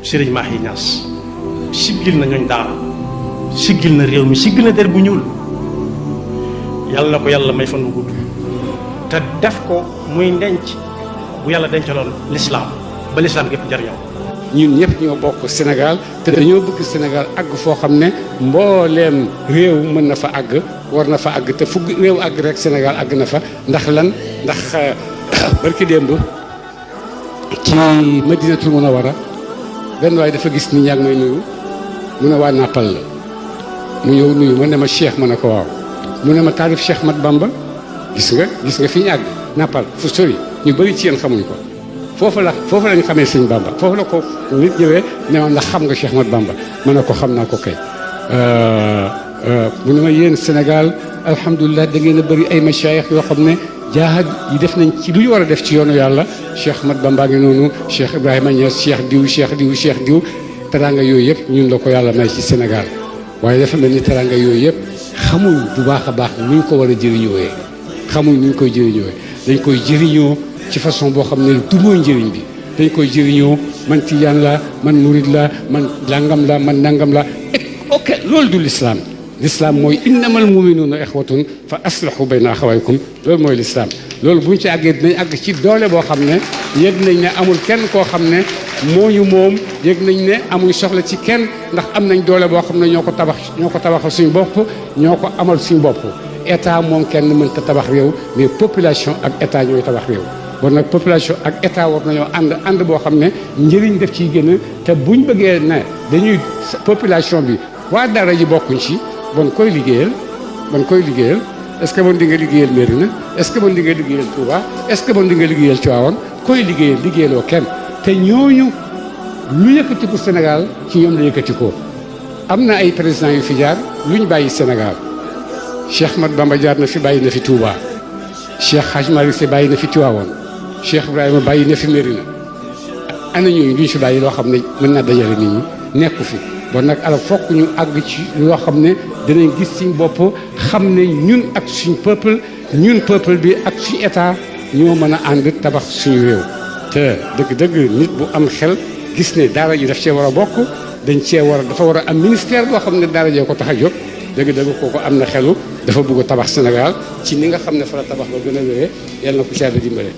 Serigne Mahi Niass siggil na ñooñ daara siggil na réew mi siggil na der bu ñuul yàlla na ko yàlla may fan wu gudd te def ko muy ndenc bu yàlla dencaloon l'islam ba l'islam gépp jariñoo. ñun ñëpp ñoo bokk Sénégal te dañoo bëgg Sénégal àgg foo xam ne mbooleem réew mën na fa àgg war na fa àgg te fu réew àgg rek Sénégal àgg na fa ndax lan ndax barki démb ci Madinatul Munawwara benn waaye dafa gis ni ñaa ngi may nuyu mu ne waa Napal la mu ñëw nuyu ma ne ma Cheikh ma ne ko waaw mu ne ma taarif Cheikh Mat Bamba gis nga fi ñu àgg Napal fu sori ñu bëri ci yéen xamuñ ko foofu lañ xamee sëñ Bamba foofu la ko nit ñëwee ne ma ndax xam nga Cheikh Mat Bamba ma ne ko xam naa ko kay mu ne ma yéen Sénégal alhamdulilah da ngeen a bëri ay machaayix yoo xam ne jaahad yi def nañ ci lu ñu war a def ci yoonu yàlla Cheikh Mat Bamba ngi noonu Cheikh Ibrahima Niass Cheikh diw teranga yooyu yëpp ñun la ko yàlla may ci Sénégal waaye dafa mel ni teranga yooyu yëpp xamuñ bu baax a baax nu ñu ko war a jëriñooyee xamuñ nu ñu koy jëriñooyee dañ koy jëriñoo ci façon boo xam ne du mooy njëriñ bi dañ koy jëriñoo man tijaan la man murid la man nangam la ok loolu du l'islam mooy innamal muminuuna ixwatun fa aslahu bayna axawaykum loolu mooy l'islam loolu bu ñu ci àggee dinañ àgg ci doole boo xam ne yëg nañ ne amul kenn koo xam ne moo ñu moom yëg nañ ne amuñ soxla ci kenn ndax am nañ doole boo xam ne ñoo ko tabaxal suñu bopp ñoo ko amal suñu bopp état moom kenn mënta tabax réew mais population ak état ñooy tabax réew bon nag population ak état war nañoo ànd boo xam ne njëriñ def ciy génn te buñ bëggee ne dañuy population bi waa dara ji bokkuñ ci bon koy liggéeyal est-ce que bon di nga liggéeyal Mérina est-ce que bon di nga liggéeyal Touba est-ce que bon di nga liggéeyal Tivaouane koy liggéeyaloo kenn te ñooñu lu yëkkati ko Sénégal ci ñoom la yëkkati ko am na ay présidents yu fi jaar lu ñu bàyyi Sénégal Cheikh Ahmad Bamba jaar na fi bàyyi na fi Touba Cheikh Hadj Malick Sy bàyyi na fi Tivaouane Cheikh Ibrahima bàyyi na fi Mérina ana ñooñu duñ fi bàyyi loo xam ne mën na dajale nit ñi nekku fi bon nag alors fokk ñu àgg ci loo xam ne dinañ gis suñ bopp xam ne ñun ak suñ peuple bi ak suñ état ñoo mën a ànd tabax suñu réew te dëgg-dëgg nit bu am xel gis ne daara ji daf cee war a bokk dafa war a am ministère boo xam ne daara jee ko tax a jóg dëgg-dëgg kooku am na xelu dafa bëgg a tabax Sénégal ci ni nga xam ne fa la tabax ba gën a wéree yàlla na ko ci Yàlla dimbale